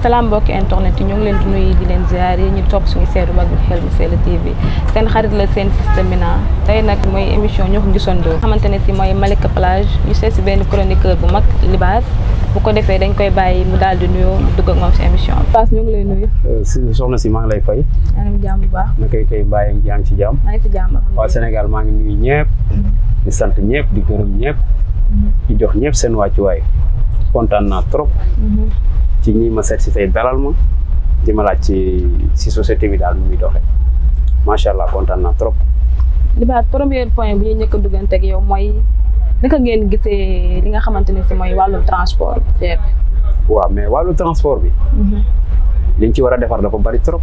salaam mbokki internet yi ñu ngi leen di nuyu di leen ziar yi ñu topp suñu seetu mag bi Xel mu Sell TV seen xarit la seen Sista Mina tey nag mooy émission ñoo ko gisandoo xamante ne si mooy Malika Plage ñu seet si benn chroniqueur bu mag Libaas bu ko defee dañ koy bàyyi mu daal di nuyoo mu dugg ak moom si émission bi. Libaas ñu ngi lay nuyu. soxna si maa ngi lay fay. yaa ngi jàmm bu baax. na koy yaa ngi ci jàmm. maa ngi si jàmm. waa Sénégal maa ngi nuyu ñëpp. di sant ñëpp di gërëm ñëpp. di jox ñëpp seen wàccuwaay. kontaan naa trop. ci ñi ma seet si tey dalal ma di ma laaj ci société bi daal nu muy doxee macha allah kontaan naa trop. Libaas premier point bu ñuy njëkk a dugganteeg yow mooy naka ngeen gisee li nga xamante ne si mooy wàllu transport bi. waaw mais wàllu transport bi. liñ ci war a defar dafa bari trop.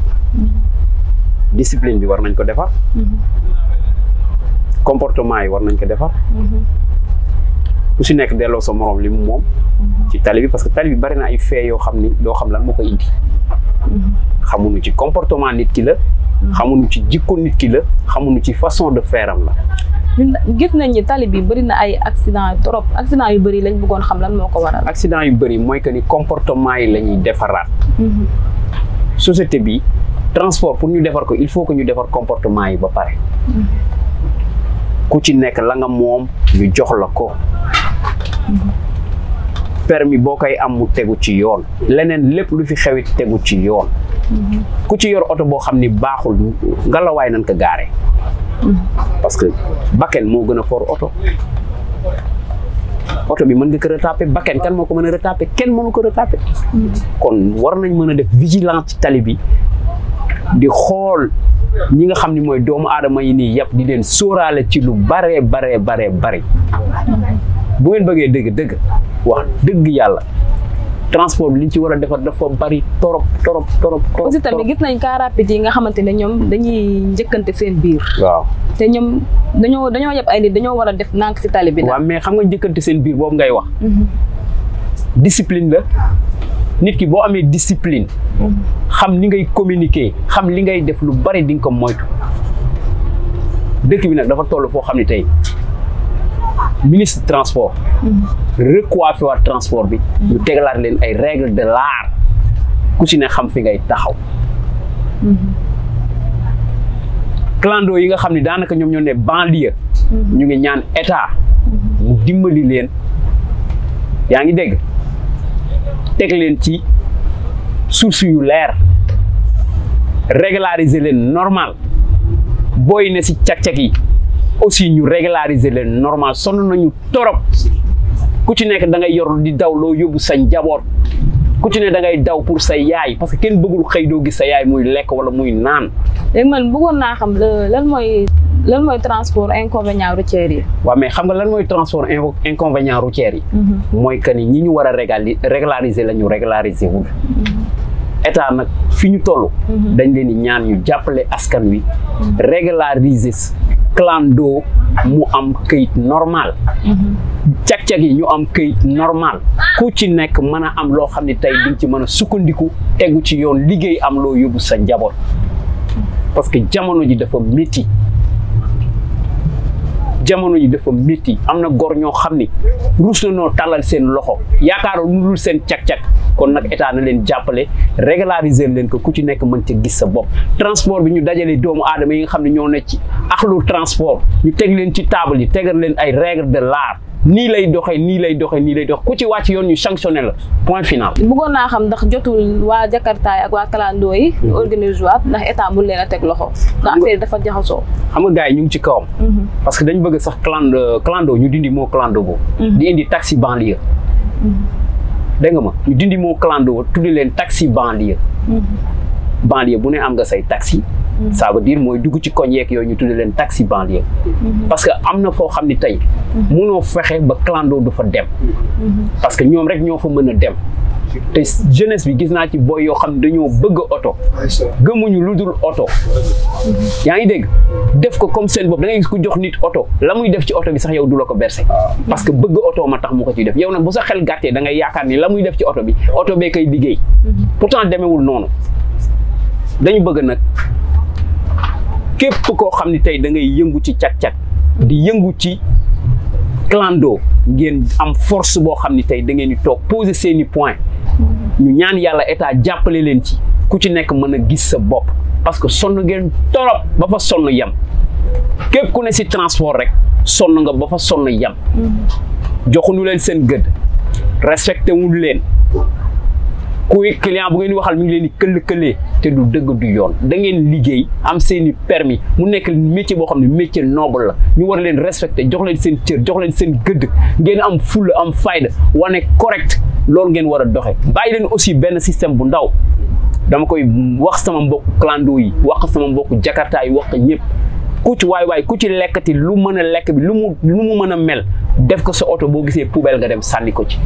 discipline bi war nañ ko defar. comportement yi war nañ ko defar. ku si nekk delloo sa morom li mu moom. ci tali bi parce que tali bi bari na ay fee yoo xam ni doo xam lan moo koy indi. xamuñu ci comportement nit ki la. xamuñu ci jikko nit ki la. xamuñu ci façon de faire am la. gis nañ ni tali bi bëri na ay accident trop accident yu bëri lañ bëggoon xam lan moo ko waral. accident yu bëri mooy que ni comportement yi la ñuy defaraat. société bi transport pour ñu defar ko il faut que ñu defar comportement yi ba pare. ku ci nekk la nga moom ñu jox la ko. permis boo koy am mu tegu ci yoon. leneen lépp lu fi xewit tegu ci yoon. ku ci yor oto boo xam ni baaxul ngalawaay nañ ko gaare. parce que bakken moo gën a for oto. oto bi mën nga ko retapé bakken kan moo ko mën a retapé kenn mënu ko retapé. kon war nañ mën a def vigilance ci tali bi di xool ñi nga xam ni mooy doomu aadama yi nii yëpp di leen sóoraale ci lu baree bari. bu ngeen bëggee dëgg wax dëgg yàlla transport bi li ñu ci war a defar dafa bari torop. aussi tamit gis nañ car rapide yi nga xamante ne ñoom dañuy njëkkante seen biir. waaw te ñoom dañoo yeb ay nit dañoo war a def nànk si tali bi. waaw mais xam nga njëkkante seen biir boobu ngay wax. discipline la nit ki boo amee discipline. xam ni ngay communiquer xam li ngay def lu bari di nga ko moytu. dëkk bi nag dafa toll foo xam ne tey. ministre transport recoiffé waat transport bi ñu tegalaat leen ay règles de l'art ku ci ne xam fi ngay taxaw clando yi nga xam ne daanaka ñoom ñoo ne banlieue ñu ngi ñaan état mu dimbali leen yaa ngi dégg teg leen ci source yu leer régulariser leen normal booy ne ci cag-cag yi aussi ñu régulariser leen normal sonn nañu torop ku ci nekk da ngay yor di daw loo yóbbu sa njaboot ku ci ne da ngay daw pour sa yaay parce que kenn bëggul xëy doo gis sa yaay muy lekk wala muy naan. léegi man bëggoon naa xam lan mooy transport inconvénient routier yi. waaw mais xam nga lan mooy transport inconvénient routier yi. mooy que ni ñi ñu war a régulariser la ñu régulariser wul. état nag fi ñu toll. dañ leen di ñaan ñu jàppale askan wi. régulariser clando mu am këyit normal. cag-cag yi ñu am këyit normal. ku ci nekk mën a am loo xam ne tey diñ ci mën a sukkandiku tegu ci yoon liggéey am loo yóbbu sa njaboot. parce que jamono ji dafa métti. am na góor ñoo xam ni ruus na noo tàllal seen loxo yaakaaroon lu dul seen cag-cag kon nag état na leen jàppale régulariser leen ko ku ci nekk mën ca gis sa bopp. transport bi ñu dajale doomu aadama yi nga xam ne ñoo nekk ci axlu transport ñu teg leen ci table yi tegal leen ay règles de l'art nii lay doxee ku ci wàcc yoon ñu sanctionné la point final. bëggoon naa xam ndax jotul waa Jakarta ak waa clando yi. organiser waat ndax état mun leen a teg loxo. ndax affaire dafa jaxasoo. xam nga gars yi ñu ngi ci kawam. parce que dañ bëgg sax clando ñu dindi moo clando boobu. di indi taxi banlieue. dégg nga ma ñu dindi moo clando tuddi leen taxi banlieue. banlieue bu ne am nga say taxi. ça veut dire mooy dugg ci koñ yeeg yooyu ñu tuddi leen taxi banlieue. parce que am na foo xam ni tey. mënoo fexe ba clando du fa dem. parce que ñoom rek ñoo fa mën a dem. te jeunesse bi gis naa ci boy yoo xam ne dañoo bëgg oto. gëmuñu lu dul oto. yaa ngi dégg def ko comme seen bopp da ngay gis ku jox nit oto la muy def ci oto bi sax yow du la ko versé. parce que bëgg oto ma tax mu ko ciy def yow nag bu sa xel gàttee da ngay yaakaar ni la muy def ci oto bi oto bee koy liggéey. pourtant demewul noonu. dañu bëgg nag képp koo xam ne tey da ngay yëngu ci cag-cag di yëngu ci clando ngeen am force boo xam ne tey da ngeen di toog poser seeni point ñu ñaan yàlla état jàppale leen ci ku ci nekk mën a gis sa bopp parce que sonn ngeen torop ba fa sonn yem képp ku ne si transport rek sonn nga ba fa sonn yem joxuñu leen seen gëdd respecté wuñu leen kuy client bu ngeen di waxal mi ngi leen di këll-këlee te du dëgg du yoon da ngeen liggéey am seeni permis mu nekk métier boo xam ne métier noble la ñu war leen respecté jox leen seen cër jox leen seen gëdd ngeen am fulla am fayda wane correct loolu ngeen war a doxe bàyyi leen aussi benn système bu ndaw dama koy wax sama mbokk clando yi wax sama mbokk jakarta yi wax ñëpp ku ci waay ku ci lekkati lu mën a lekk bi lu mu mën a mel def ko sa oto boo gisee poubelle nga dem sànni ko ci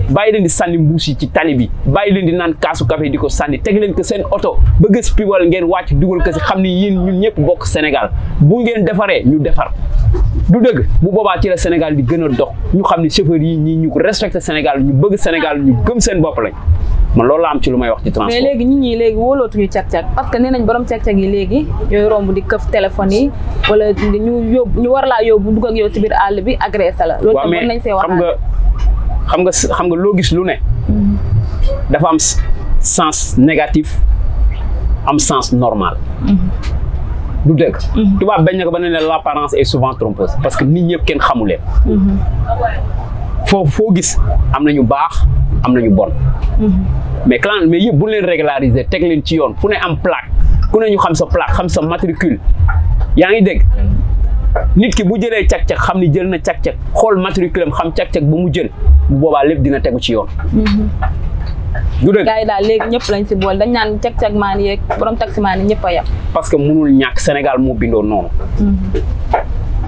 bàyyi leen di sànni mbuus yi ci tali bi bàyyi leen di naan kaasu café di ko sànni teg leen ko seen oto ba gis poubelle ngeen wàcc dugal ko si xam ni yéen ñun ñëpp bokk Sénégal bu ngeen defaree ñu defar du dëgg bu boobaa ci la Sénégal di gën a dox ñu xam ni chauffeur yi ñi ñu respecté Sénégal ñu bëgg Sénégal ñu gëm seen bopp lañ man loolu la am ci lu may wax ci transport. mais léegi nit ñi léegi wóolootuñu cag-cag parce que nee nañ borom cag-cag yi léegi ñooy romb di këf téléphone yi wala ñu war laa yóbbu dugg ak yow ci biir àll bi agressé la. loolu tam mën nañ see waxaat xam nga loo gis lu ne. dafa am sens négatif am sens normal. du dëgg. tubaab bañ na ko ba ne l'apparence est souvent trompeuse parce que nit ñëpp kenn xamu leen. foo gis am na ñu baax am na ñu bon. mais yëpp bu leen régulariser teg leen ci yoon fu ne am plaque ku ne ñu xam sa plaque xam sa matricule yaa ngi dégg nit ki bu jëlee cag-cag xam ni jël na cag-cag xool matricule am xam cag-cag ba mu jël bu boobaa lépp dina tegu ci yoon. du dëgg gars yi daal léegi ñëpp lañ si bool dañ naan cag-cag maan yeeg borom taxi maan yi ñëpp a yem. parce que mënul ñàkk Sénégal moo bindoo noonu.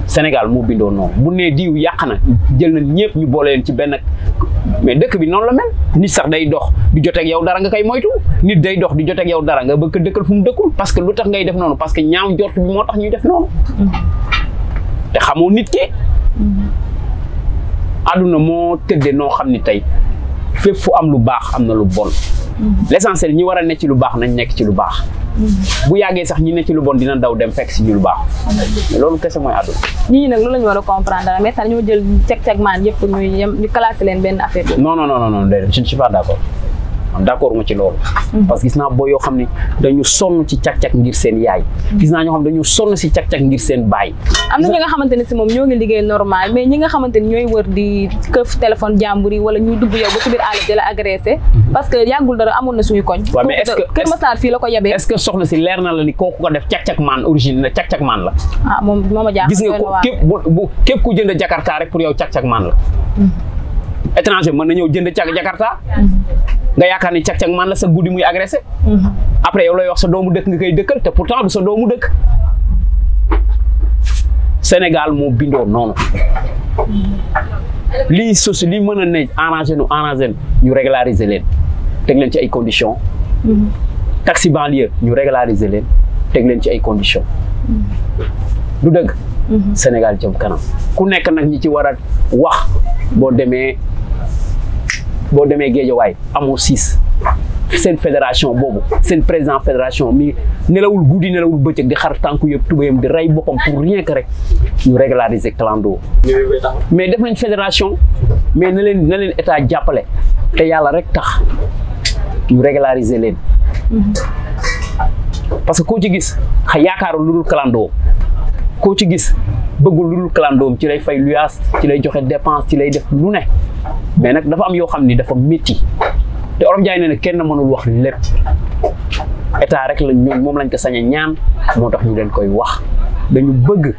Sénégal moo bindoo noonu bu nee diw yàq na jël na ñëpp ñu boole leen ci benn mais dëkk bi noonu la mel nit sax day dox di joteeg yow dara nga koy moytu nit day dox di joteeg yow dara nga bëgg ko dëkkal fu mu dëkkul parce que lu tax ngay def noonu parce que ñaaw njort bi moo tax ñuy def noonu te xamoo nit ki àdduna moo tëddee noo xam ni tey fépp fu am lu baax am na lu bon l'essentiel ñi war a nekk ci lu baax nañ nekk ci lu baax bu yàggee sax ñi ne ci lu bon dina daw dem fekk si ñu lu baax mais loolu kese mooy àdduna. ñi nag loolu la ñu war a comprendre mais sax ñoo jël cag-cag maan yëpp ñu classé leen benn affaire bi. non je ne suis pas d'accord man d'accord ma ci loolu. parce que gis naa boo yoo xam ne dañu sonn ci cag-cag ngir seen yaay. gis naa ñoo xam dañu sonn si cag-cag ngir seen baay. am na ñi nga xamante ne si moom ñoo ngi liggéey normal mais ñi nga xamante ni ñooy wër di këf téléphone jàmbur yi wala ñuy dugg yow ba ci biir àll di la agressé. parce que yàggul dara amoon na suñu koñ. waaw mais est-ce que Kër Massar fii la ko yebee. est-ce que soxna si leer na la ni kooku ko def cag-cag maan origine la cag-cag maan la. ah moom moo ma jaaxal. gis nga ko képp ku jënd Jakarta rek pour yow cag-cag maan la. étranger mën na ñëw jënd Jakarta. nga yaakaar ni cag-cag man la sa guddi muy agressé après yow lay wax sa doomu dëkk nga koy dëkkal te pourtant du sa doomu dëkk Sénégal moo bindoo noonu lii li mën a ne arrangé ñu régulariser leen teg leen ci ay conditions taxi banlieue ñu régulariser leen teg leen ci ay conditions du dëgg Sénégal jëm kanam ku nekk nag ñi ci war a wax boo demee Géejawaay amoo 6 seen fédération boobu seen président fédération mi nelawul guddi nelawul bëccëg di xar tànku yëpp tubayam di rey boppam pour rien que rek ñu régulariser clando mais def nañ fédération mais na leen état jàppale te yàlla rek tax ñu régulariser leen parce que koo ci gis yaakaaru lu dul clando koo ci gis bëggul lu dul clandoom ci lay fay luyaas ci lay joxe dépense ci lay def lu ne mais nag dafa am yoo xam ni dafa métti te Olof Njaay nee na kenn mënul wax lépp état rek la ñoom moom lañ ko sañ a ñaan moo tax ñu leen koy wax dañu bëgg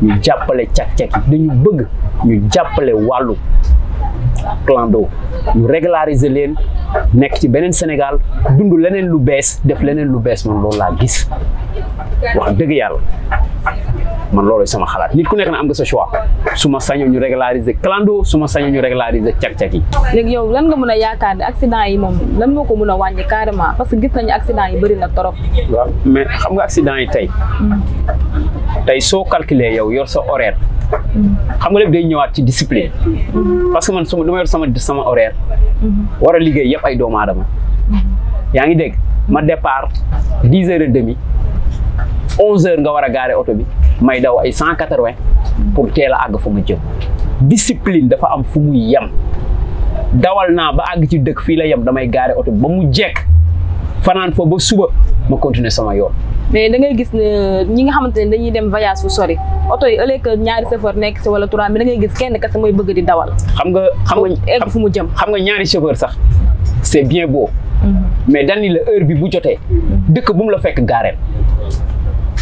ñu jàppale cag-cag yi dañu bëgg ñu jàppale wàllu clando ñu régulariser leen nekk ci beneen Sénégal dund leneen lu bees def leneen lu bees man loolu laa gis wax dëgg yàlla man loolu sama xalaat nit ku nekk na am nga sa choix su ma sañoo ñu régulariser clando su ma sañoo ñu régulariser cag-cag yi. léegi yow lan nga mën a yaakaar ne accident yi moom lan moo ko mën a wàññi carrément parce que gis nañu accident yi bëri na trop. waaw mais xam nga accident yi tey soo calculer yow yor sa horaire xam nga lépp day ñëwaat ci discipline parce que man su ma yor sama horaire war a liggéey yëpp ay doomu aadama yaa ngi dégg ma départ 10h30 11h nga war a gaare oto bi may daw ay 180 pour teel a àgg fu ma jëm discipline dafa am fu muy yem dawal naa ba àgg ci dëkk fii la yem damay gaare oto bi ba mu jekk fanaan fa ba suba ma continuer sama yoon. mais da ngay gis ne ñi nga xamante ne dañuy dem voyage fu sori oto yi ëllëg ñaari chauffeur nekk si wala 3 mais da ngay gis kenn kese mooy bëgg di dawal. xam nga egg fu mu jëm. xam nga ñaari chauffeur sax c'est bien beau. mais dañ ni la heure bi bu jotee. dëkk bu mu la fekk gaareel.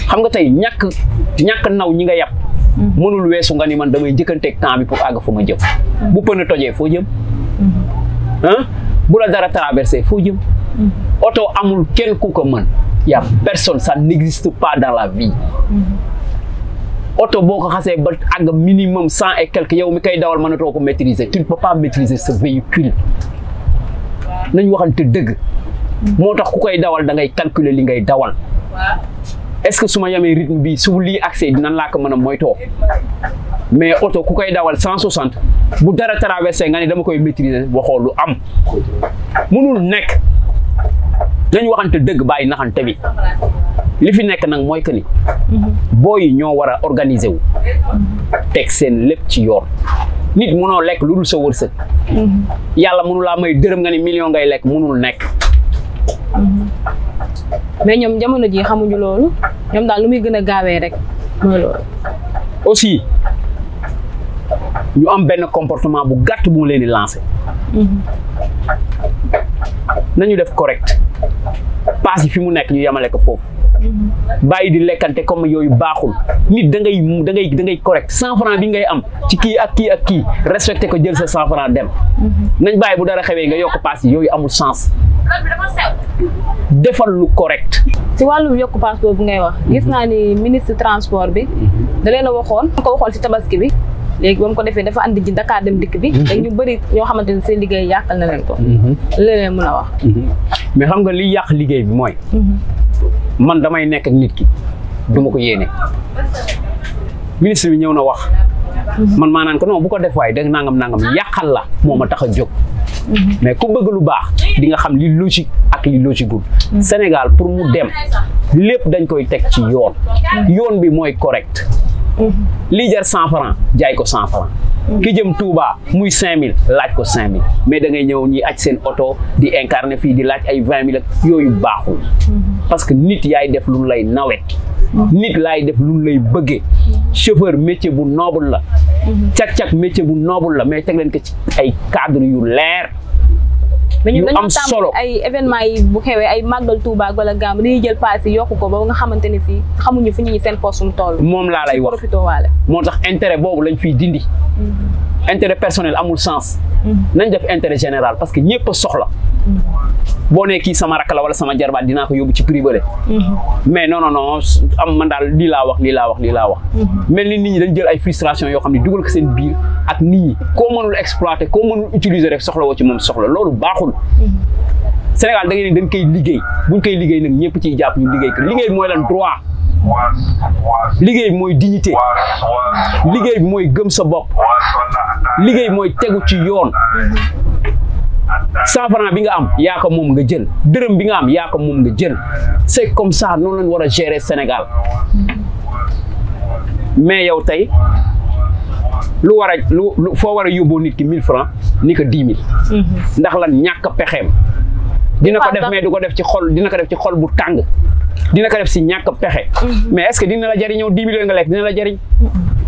xam nga tey ñàkk naw ñi nga yàpp. mënul weesu nga ni man damay njëkkanteeg temps bi pour àgg fu ma jëm. bu pën a tojee foo jëm. bu la dara traversé foo jëm. oto amul kenn ku ko mën. y a personne, ça n'existe pas dans la vie. Auto boo ko xasee ba àgg minimum 100 et quelques yow mi koy dawal mënatoo ko maîtriser tu ne peux pas maîtriser ce véhicule nañ waxante dëgg moo tax ku koy dawal da ngay calculer li ngay dawal est-ce que su ma yamee rythme bi su lii accès dinañ laa ko mën a moytoo mais auto ku koy dawal 160 bu dara traversé nga ne dama koy maîtriser waxoo lu am mënul nekk nañ waxante dëgg bàyyi naxante bi li fi nekk nag mooy que ni booy yi ñoo war a organiser wu teg seen lépp ci yoon nit mënoo lekk lu dul sa wërsëg yàlla mënu laa may dërëm nga ni million ngay lekk mënul nekk mais ñoom jamono ji xamuñu loolu ñoom daal lu muy gën a gaawee rek mooy loolu aussi ñu am benn comportement bu gàtt bu mu leen di lancer nañu def correct paas yi fi mu nekk ñu yemale ko foofu bàyyi di lekkante comme yooyu baaxul nit da ngay correct 100 francs bi ngay am ci kii ak kii respecté ko jël sa 100 francs dem nañ bàyyi bu dara xewee nga yokk paas yi yooyu amul sens defal lu correct. ci wàllu yokk paas boobu ngay wax gis naa ni ministre transport bi da leen a waxoon ci tabaski bi léegi ba mu ko defee dafa andi ji Dakar dem dikk bi léegi ñu bëri ñoo xamante ne seen liggéey yàqal na leen ko leen mën a wax mais xam nga liy yàq liggéey bi mooy man damay nekk ak nit ki duma ko yéene ministre bi ñëw na wax man maa naan ko non bu ko def waaye da nangam yàqal la moo ma tax a jóg mais ku bëgg lu baax di nga xam li logique ak li logique gul Sénégal pour mu dem lépp dañ koy teg ci yoon bi mooy correct lii jar 100 francs jaay ko 100 francs ki jëm Touba muy 5000 laaj ko 5000 mais da ngay ñëw ñi aj seen oto di incarné fii di laaj ay 20 000 ak yooyu baaxul parce que nit yaay def lu lay nawe nit laay def lu lay bëggee chauffeur métier bu noble la cak-cak métier bu noble la mais teg leen ko ci ay cadre yu leer yu am solo ay événement yi bu xewee ay màggal Touba wala Gàmmu dañuy jël paas yi yokku ko ba nga xamante ni si xamuñu fu ñu seen poste mu toll moom laa lay wax moo tax intérêt boobu lañ fiy dindi intérêt personnel amul sens nañ def intérêt général parce que ñëpp a soxla boo nee kii sama rakk la wala sama jarbaat dinaa ko yóbbu ci privé mais non am man daal lii laa wax mel ni nit ñi dañ jël ay frustration yoo xam ne dugal ko seen biir ak nit ñi koo mënul exploiter koo mënul utiliser rek soxla woo ci moom soxla loolu baaxul Sénégal da ngeen ni dañ koy liggéey buñ koy liggéey nag ñëpp ciy jàpp ñu liggéey ko liggéey bi mooy lan droit liggéey bi mooy dignité liggéey bi mooy gëm sa bopp liggéey mooy tegu ci yoon 100 francs bi nga am yaa ko moom nga jël dërëm bi nga am yaa ko moom nga jël c'est comme ça noonu lañ war a gérer Sénégal mais yow tey lu foo war a yóbboo nit ki 1000 francs ni ko 10 000 ndax lan ñàkk pexeem dina ko def mais du ko def ci xol dina ko def ci xol bu tàng dina ko def si ñàkk pexe mais est-ce que dina la jariñoo 10 000 nga lekk dina la jariñ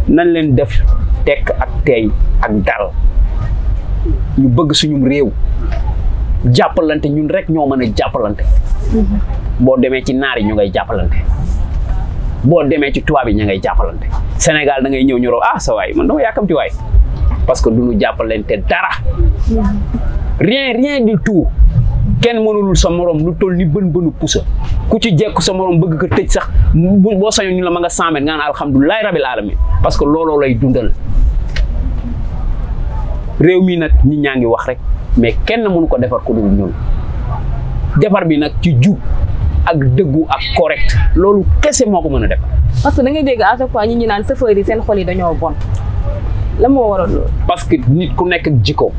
nañ leen def tekk ak teey ak dal ñu bëgg suñu réew jàppalante ñun rek ñoo mën a jàppalante boo demee ci naar yi ñu ngay jàppalante boo demee ci tubaab yi ñu ngay jàppalante Sénégal da ngay ñëw ñu sa waay man dama yàkkamti waay parce que duñu jàppalante dara rien du tout kenn mënulul sa morom lu toll ni bën pusa ku ci jekku sa morom bëgg ko tëj sax boo sañoon ñu la ma nga 100 mètres nga naan alhamdulilahi rabil alamin parce que looloo lay dundal réew mi nag ñi ñaa ngi wax rek mais kenn mënu ko defar ku dul ñun defar bi nag ci jub ak dëggu ak correct loolu kese moo ko mën a def. parce que da ngay dégg à chaque fois ñi naan chauffeur yi seen xol yi dañoo bon la moo waral loolu. parce que nit ku nekk ak jikko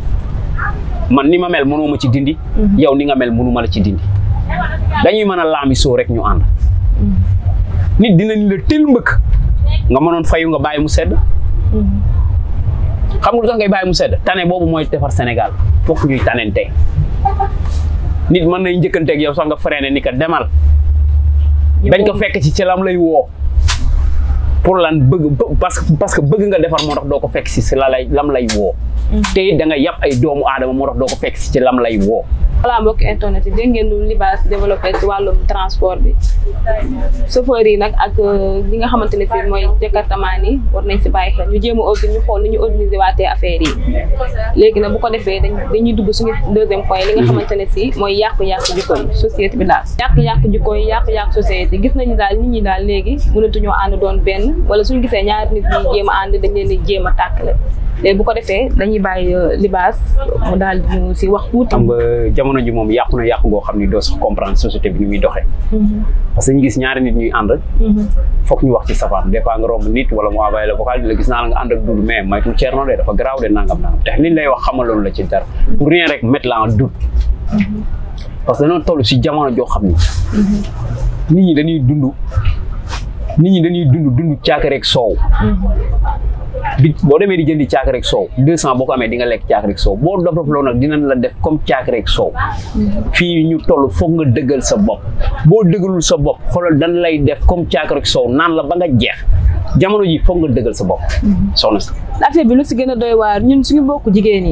man ni ma mel mënoo ma ci dindi. yow ni nga mel mënu ma la ci dindi dañuy mën a laami soo rek ñu ànd. nit dinañ la teel mbëkk nga mënoon fayu nga bàyyi mu sedd. xam nga lu tax ngay bàyyi mu sedd tane boobu mooy defar Sénégal fokk ñuy tanente nit mën nay njëkkanteeg yow sax nga freiné ni ka demal bañ ko fekk ci lam lay woo pour lan bëgg parce que bëgg nga defar moo tax doo ko fekk si lam lay woo te it da nga yàpp ay doomu aadama moo tax doo ko fekk si ci lam lay woo. voilà mbokki internet yi dégg ngeen lu Libaas développé ci wàllum transport bi chauffeur yi nag ak li nga xamante ne fii mooy jakartamaan yi war nañ si bàyyi xel ñu jéem a ñu xool ni ñu organiser waatee affaire yi léegi nag bu ko defee dañuy dugg suñu deuxième point li nga xamante ne si mooy yàqu-yàqu jikko yi société bi daal yàqu-yàqu jikko yi yàqu-yàqu société gis nañu daal nit ñi daal léegi mënatuñoo ànd doon benn wala suñu gisee ñaari nit ñi jéem a ànd dañ leen di jéem a tàkkale léegi bu ko defee dañuy bàyyi Libaas mu daal di si wax tuuti. xam nga jamono ji moom yàqu na yàqu ngoo xam ni doo sax comprendre société bi ni muy doxee. parce que ñu gis ñaari nit ñuy ànd. foog ñu wax ci safaan des fois nga romb nit wala mu envoyé la vocal la gis naa la nga ànd ak Doudou mais maytul Thierno de dafa garaaw de nangam te liñ lay wax xamaloon la ci dara. pour rien rek mettre la en doute. parce que dañoo toll si jamono joo xam ni. nit ñi dañuy dund caaka rek soow. bi boo demee di jëndi caak rek soow 200 boo ko amee di nga lekk caak rek soow boo dof loo nag dinañ la def comme caak rek soow fii ñu toll foog nga dëggal sa bopp boo dëggalul sa bopp xoolal dañ lay def comme caak rek soow naan la ba nga jeex jamono ji foog nga dëggal sa bopp soxna si affaire bi lu si gën a doy waar ñun suñu mbokku jigéen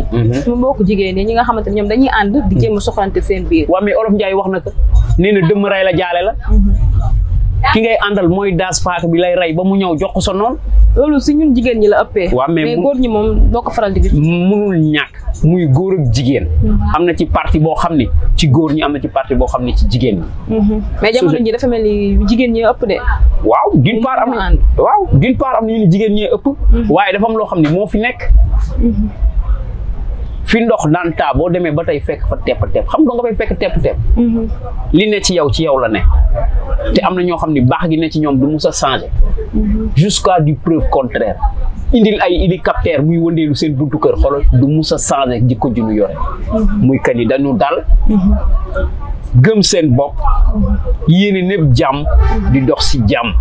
yi ñi nga xamante ne ñoom dañuy ànd di jéem a soxlante seen biir waaw mais Olof Njaay wax na ko nee na dëmm ray la jaale la ki ngay àndal mooy daas paaka bi lay rey ba mu ñëw jox ko sa noonu loolu si ñun jigéen ñi la ëppee. waaw mais góor ñi moom doo ko faral di gis. mënul ñàkk muy góor ak jigéen. am na ci parti boo xam ni ci góor ñi am na ci parti boo xam ni ci jigéen ñi. mais jamono ji dafa mel ni jigéen ñi ëpp de. waaw d'une part am na ñu ni jigéen ñi ëpp. waaye dafa am loo xam ni moo fi nekk. fi ndox daan taa boo demee ba tey fekk fa tepp xam nga fay fekk tepp li ne ci yow la ne te am na ñoo xam ni baax gi ne ci ñoom du mus a changer jusqu'à du preuve contraire indil ay hélicoptère muy wëndeelu seen buntu kër xoolal du mus a changer jikko ji ñu yore muy kan yi dañu dal gëm seen bopp yéene népp jàmm di dox si jàmm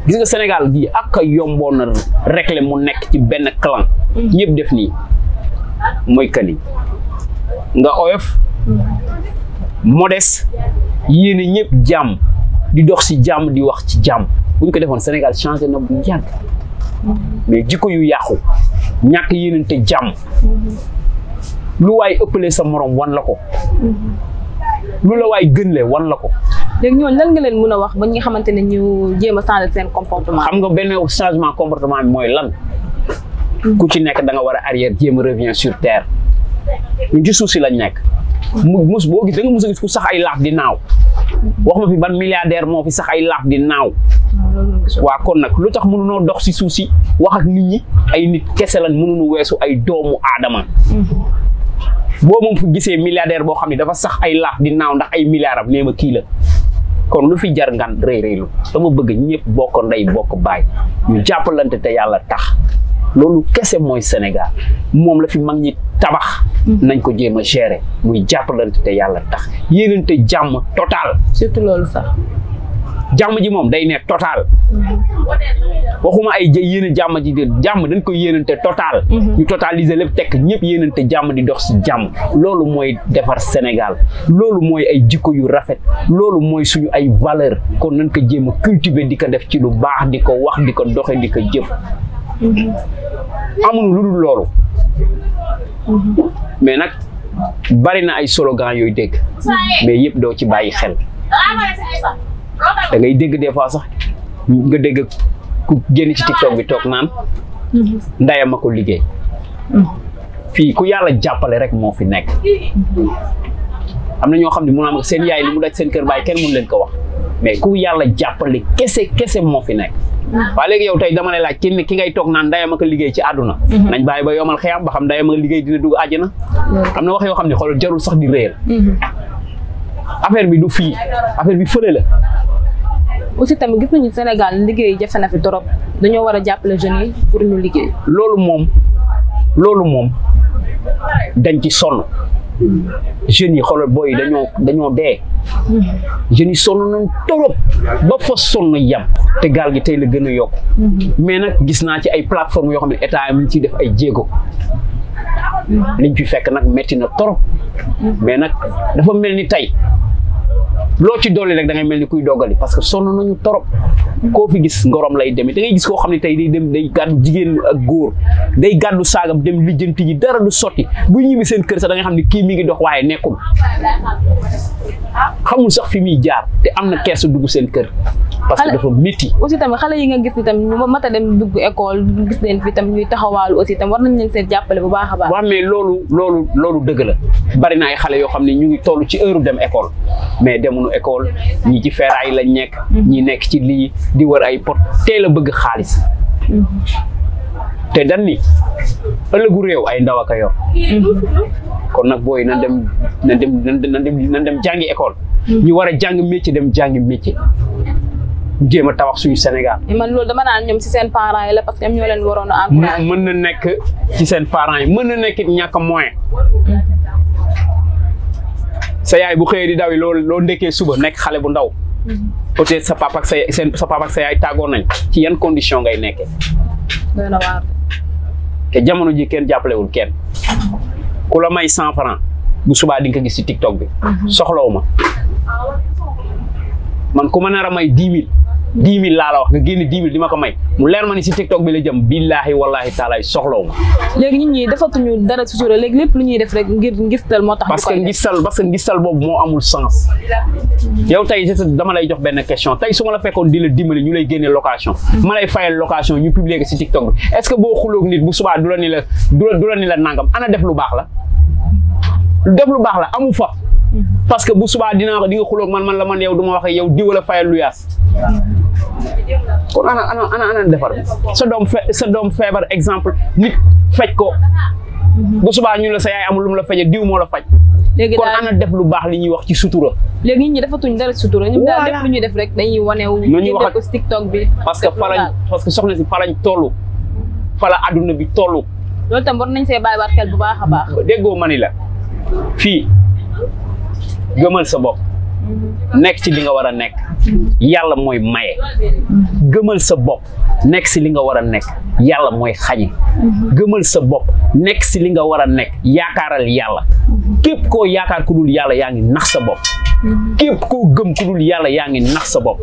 gis nga Sénégal gi ak a yomboon na régler mu nekk ci benn clan ñëpp def nii mooy kali nga oyof modeste yéene ñëpp jàmm di dox si jàmm di wax ci jàmm bu ñu ko defoon Sénégal changé na bu yàgg mais jikko yu yàqu ñàkk yéenante jàmm lu waay ëppale sa morom wan la ko lu la waay gën le wan la ko. léegi ñooñu lan nga leen mën a wax ba ñi nga xamante ne ñu jéem a changer seen comportement. xam nga benn changement comportement bi mooy lan. ku ci nekk da nga war a arrière jéem a revient sur terre ñun ci suuf si lañ nekk mus boo gis da nga mus a gis ku sax ay laaf di naaw wax ma fi ban milliardaire moo fi sax ay laaf di naaw waa kon nag lu tax mënunoo dox si suuf si wax ak nit ñi ay nit kese lañ mënunu weesu ay doomu aadama boo moom fu gisee milliardaire boo xam ne dafa sax ay laaf di naaw ndax ay milliards am nee ma kii la kon lu fi jar ngan rëy dama bëgg ñëpp bokk ndey bokk baay ñu jàppalante te yàlla tax loolu kese mooy Sénégal moom la fi mag ñi tabax nañ ko jéem a gérer muy jàppalante te yàlla tax yéenante jàmm total surtout loolu sax jàmm ji moom day ne total waxuma ay yéene jàmm ji de jàmm dañ ko yéenante total ñu totaliser lépp tekk ñëpp yéenante jàmm di dox si jàmm loolu mooy defar Sénégal loolu mooy ay jikko yu rafet loolu mooy suñu ay valeur kon nañ ko jéem a cultiver di ko def ci lu baax di ko wax di ko doxe di ko jëf amuñu lu dul loolu mais nag bari na ay slogan yooyu dégg mais yëpp doo ci bàyyi xel da ngay dégg des fois sax nga dégg ku génn ci TikTok bi toog naan ndayam a ko liggéey fii ku yàlla jàppale rek moo fi nekk am na ñoo xam ne mun am seen yaay li mu daj seen kër baay kenn mun leen ko wax mais ku yàlla jàppale kese moo fi nekk waaye léegi yow tey dama lay laaj ki ngay toog naan ndayam ak liggéey ci àdduna nañ bàyyi ba yomal xiyam ba xam ndayam ak liggéey dina dugg àjjana am na wax yoo xam ne xoolal jarul sax di réel affaire bi du fii affaire bi fële la aussi tamit gis nañu Sénégal liggéey jafe na fi trop dañoo war a jàppale jeunes yi pour ñu liggéey loolu moom dañ ci sonn jeunes yi xoolal booy dañoo dee jeunes yi sonn nañ trop ba fa sonn yam te gaal gi tey la gën a yokk mais nag gis naa ci ay plateforme yoo xam ne état yi mu ngi ciy def ay jéego liñ fi fekk nag métti na trop mais nag dafa mel ni tey loo ci dolli rek da ngay mel ni kuy doggali parce que sonn nañu trop koo fi gis ngorom lay demee da ngay gis koo xam ne tey day dem day gàddu jigéen ak góor day gàddu saagam dem lijjanti ji dara du sotti bu ñibbi seen kër sax da nga xam ne kii mi ngi dox waaye nekkul xamul sax fi muy jaar te am na kersa dugg seen kër parce que dafa métti. aussi tamit xale yi nga gis ni tam ñu mat a dem dugg école gis leen fi tam ñuy taxawaalu aussi tam war nañ leen seen jàppale bu baax a baax. waaw mais loolu dëgg la bari na ay xale yoo xam ne ñu ngi toll ci heure dem école mais demuñu école ñi ci feeraay lañ nekk. ñi nekk ci lii di wër ay pot teel a bëgg xaalis. te dan ni ëllëgu réew ay ndaw ak a yor. kon nag booy nan dem jàngi école. ñu war a jàng métier dem jàngi métier. jéem a tabax suñu Sénégal. man loolu dama naan ñoom ci seen parents yi la parce que ñoom ñoo leen waroon a encourager. mën na nekk ci seen parents yi mën na nekk it ñàkk a moyen. sa yaay bu xëyee di daw yi loo ndekkee suba nekk xale bu ndaw. peut-être sa papa ak sa yaay tàggoon nañ ci yan condition ngay nekkee. doy na waar. te jamono ji kenn jàppalewul kenn ku la may 100 francs bu subaa di nga ko gis ci TikTok bi. soxlawu ma man ku ma nar a may 10 000 laa la wax nga génne 10 000 di ma ko may mu leer ma ni ci TikTok bi la jëm billaahi wallaahi taalaay soxlawu ma. léegi nit ñi defatuñu dara sutura léegi lépp lu ñuy def rek ngir ngistal moo tax. parce que ngistal boobu moo amul sens. yow tey dama lay jox benn question tey su ma la fekkoon di la dimbali ñu lay génne location. ma lay fayal location ñu publier ko ci TikTok bi est-ce que boo xuloog nit bu subaa du la ni la nangam ana def lu baax la. def lu baax la amu fa. parce que bu subaa di nga xuloog man la man yow du ma wax yow di wala fayal lu yaas. kon ana defar sa doom feebar exemple nit faj ko. bu subaa ñu la sa yaay amul lu mu la faje diw moo la faj. léegi kon ana def lu baax li ñuy wax ci sutura. léegi nit ñi defatuñ dara sutura. ñoom daal def lu ñuy def rek dañuy wanewu. ñu wax ko TikTok bi. parce que soxna si fa lañ tollu fa la adduna bi tollu. loolu tam war nañ see bàyyiwaat xel bu baax a baax. déggoo ma ni la fii gëmal sa bopp. nekk ci li nga war a nekk. yàlla mooy maye. gëmal sa bopp nekk si li nga war a nekk yàlla mooy xañe. gëmal sa bopp nekk si li nga war a nekk yaakaaral yàlla. képp koo yaakaar ku dul yàlla yaa ngi nax sa bopp. képp koo gëm ku dul yàlla yaa ngi nax sa bopp.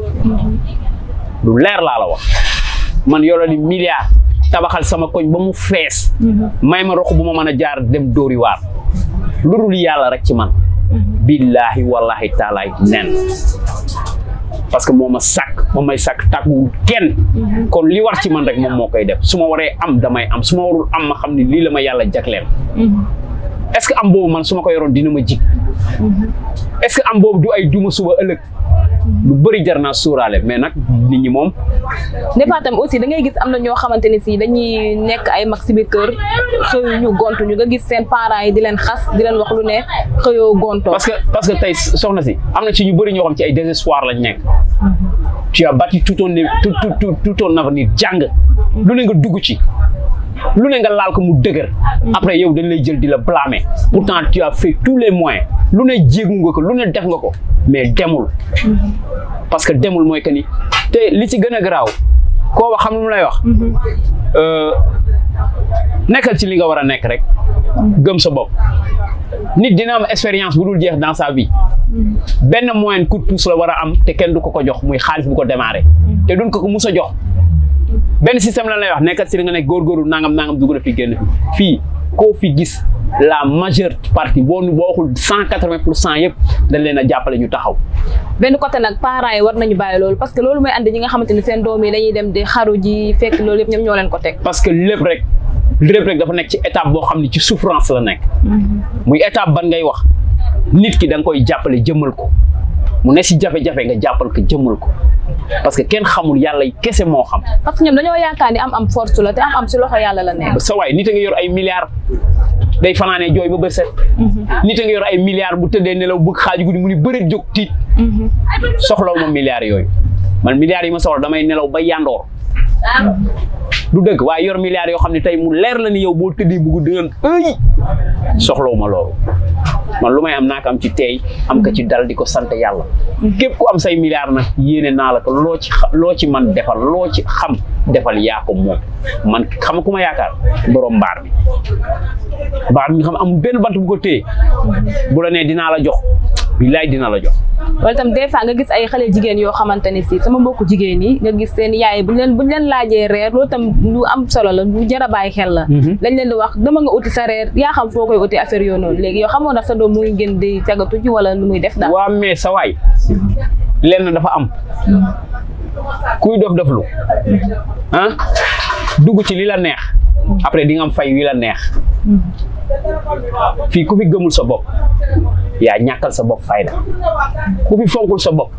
lu leer laa la wax man yoro ni milliard tabaxal sama koñ ba mu fees. may ma rox bu ma mën a jaar dem dóori waar. lu dul yàlla rek ci man. billahi wallahi taalaay nen parce que moo ma sàkk moom may sàkk tàgguwul kenn kon li war ci man rek moom moo koy def su ma waree am damay am su ma warul am ma xam ne lii la ma yàlla jagleel est-ce que am boobu man su ma ko yoroon dina ma jig est-ce que am boobu du ay duma suba ëllëg lu bëri jar naa suuraale mais nag nit ñi moom. des fois tam aussi da ngay gis am na ñoo xamante ne si dañuy nekk ay mag si biir kër xëyu ñu gontu ñu nga gis seen parents yi di leen xas di leen wax lu ne xëyoo gontoo. parce que tey soxna si am na ci ñu bëri ñoo xam ci ay désespoir lañ nekk. tu as bâti tout ton avenir jàng. lu ne nga dugg ci. lu ne nga laal ko mu dëgër. après yow dañ lay jël di la blâmer. pourtant tu as fait tous les moyens. lu ne jéegu nga ko lu ne def nga ko mais demul. parce que demul mooy que ni te li ci gën a garaaw koo wax xam lu mu lay wax. nekkal ci li nga war a nekk rek. gëm sa bopp. nit dina am expérience bu dul jeex dans sa vie. benn moyen coup de pouce la war a am te kenn du ko jox muy xaalis bu ko démarrer. te duñ ko mus a jox. benn système lan lay wax nekkal ci li nga nekk góorgóorlu nangam dugg na fi génn fii koo fi gis la majeure partie boo waxul 180% yëpp dañ leen a jàppale ñu taxaw. benn côté nag parents yi war nañu bàyyi loolu parce que loolu mooy andi ñi nga xamante ni seen doom yi dañuy dem di xaru ji fekk loolu yëpp ñoom ñoo leen ko teg. parce que lépp rek dafa nekk ci étape boo xam ne ci souffrance la nekk. muy étape ban ngay wax nit ki da nga koy jàppale jëmmal ko mu ne si jafe-jafe nga jàppal ko jëmmal ko. parce que kenn xamul yàlla yi kese moo xam. parce que ñoom dañoo yaakaar ni am force la te am si loxo yàlla la nekk. sa waay nit a nga yor ay milliards day fanaanee jooy ba bët set. nit a nga yor ay milliards bu tëddee nelaw bëgg xaaju guddi mu ni bëreet jóg tiit. soxlaw ma milliards yooyu man milliards yi ma soxla damay nelaw ba yandoor du dëgg waaye yor milliards yoo xam ne tey mu leer la ni yow boo tëddee bugg di ngeen soxlawuma loolu man lu may am naa ko am ci teey am ko ci dal di ko sant yàlla képp ku am say milliards nag yéene naa la ko loo ci man defal loo ci xam defal yaa ko moom man xam ku ma yaakaar borom mbaar bi nga xam amul benn bant bu ko téye bu la nee dinaa la jox billaay dina la jox. wala tam des fois nga gis ay xale jigéen yoo xamante ne si sama mbokku jigéen yi nga gis seen yaay buñ leen laajee reer loolu tam lu am solo la lu jar a bàyyi xel la. lañ leen di wax dama nga uti sa reer yaa xam foo koy uti affaire yoo noonu léegi yow xamoon na sa doom mu ngi gën di cagatu ci wala lu muy def daal. waaw mais sa waay lenn dafa am kuy dof-doflu dugg ci li la neex après di nga am fay wi la neex fii ku fi gëmul sa bopp yaa ñàkkal sa bopp fayda ku fi fonkul sa bopp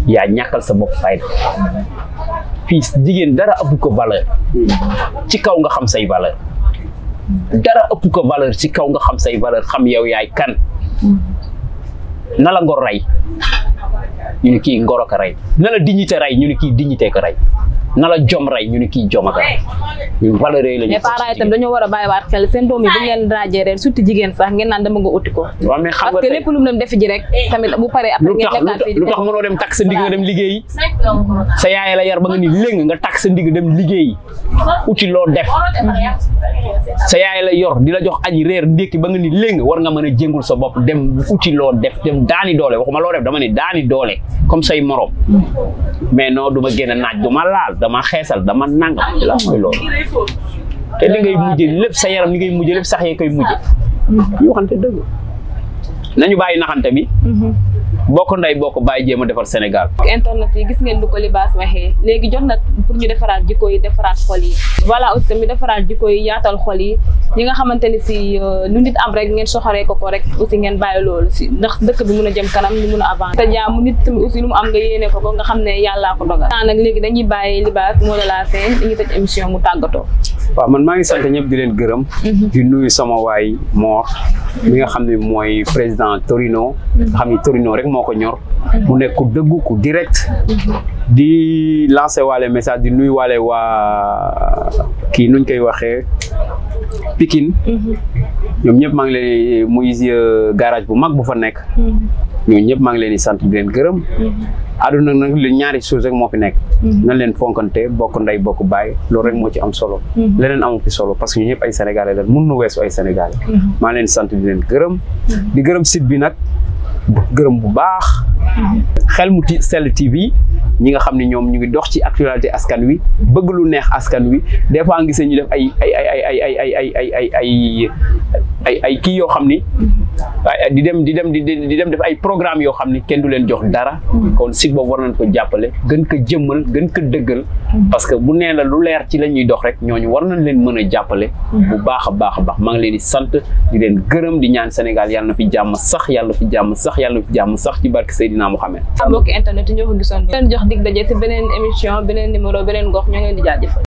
yaa ñàkkal sa bopp fayda fii jigéen dara ëpp ko valeur ci kaw nga xam say valeur dara ëpp ko valeur ci kaw nga xam say valeur xam yow yaay kan na la ngor rey ñu ni kii ngoro ko rey na la dignité rey ñu ni kii dignité ko rey na la jom rey ñu ni kii jom ak rey ñu valeur yi la ñu. mais parents itam dañoo war a bàyyiwaat xel seen doom yi bu ñu leen raajee ren surtout jigéen sax ngeen naan dama nga uti ko. waaw mais xam nga parce que lépp lu mu dem defi ji rek tamit bu paree après ngeen lekkaat fii lu tax mënoo dem takk sa ndigg nga dem liggéeyi sa yaay la yar ba nga ni léng nga takk sa ndigg dem liggéeyi uti loo def sa yaay la yor di la jox añ reer ndékki ba nga ni léng war nga mën a jéngul sa bopp dem uti loo def dem daani doole waxuma loo def dama ni daani doole comme say morom mais non du ma génn naaj du ma laal dama xeesal dama nangam la mooy loolu te li ngay mujjee lépp sa yaram li ngay mujjee lépp sax yee koy mujjee ñu waxante dëgg nañu bàyyi naxante bi bokk nday bokk bàyyi jéem a defar Sénégal. internet yi gis ngeen lu ko Libaas waxee léegi jot na pour ñu defaraat jikko yi defaraat xol yi voilà aussi tamit defaraat jikko yi yaatal xol yi ñi nga xamante ni si lu nit am rek ngeen soxoree ko rek aussi ngeen bàyyi loolu si ndax dëkk bi mun a jëm kanam ñu mun a avancer te jaamu nit tamit aussi lu mu am nga yéene ko nga xam ne yàllaa ko dogal nag léegi dañuy bàyyi Libaas moo de la fin dañuy tëj émission mu tàggatoo. waaw man maa ngi sant ñëpp di leen gërëm di nuyu sama waay Mor mi nga xam ne mooy président Torino nga xam ne Torino rek moo ko ñor mu nekk ku dëggu ku direct di lancer waale message di nuyu waale waa kii nuñ koy waxee Pikine ñoom ñëpp maa ngi leen muy garage bu mag bu fa nekk ñooñu ñëpp maa ngi leen di sant di leen gërëm àdduna nag li ñaari chose rek moo fi nekk nañ leen fonkante bokk ndey bokk baay loolu rek moo ci am solo leneen amu fi solo parce que ñu ñëpp ay sénégalais la mun nu weesu ay sénégalais maa ngi leen di sant di leen gërëm di gërëm site bi nag gërëm bu baax Xelmu-Sell TV ñi nga xam ne ñoom ñu ngi dox ci actualité askan wi bëgg lu neex askan wi des fois nga gisee ñu def ay kii yoo xam ni di dem def ay programme yoo xam ni kenn du leen jox dara kon site boobu war nañ ko jàppale gën ko jëmmal gën ko dëggal parce que bu nee la lu leer ci la ñuy dox rek ñooñu war nañ leen mën a jàppale bu baax a baax a baax maa ngi leen di sant di leen gërëm di ñaan Sénégal yàlla na fi jàmm sax yàlla na fi jàmm sax yàlla na fi jàmm sax ci barke Seydina Mohamed. mbokki internet ñoo ko gisoon leen jox dig daje ci beneen émission beneen numéro beneen gox ñoo ngi leen di jaajëfal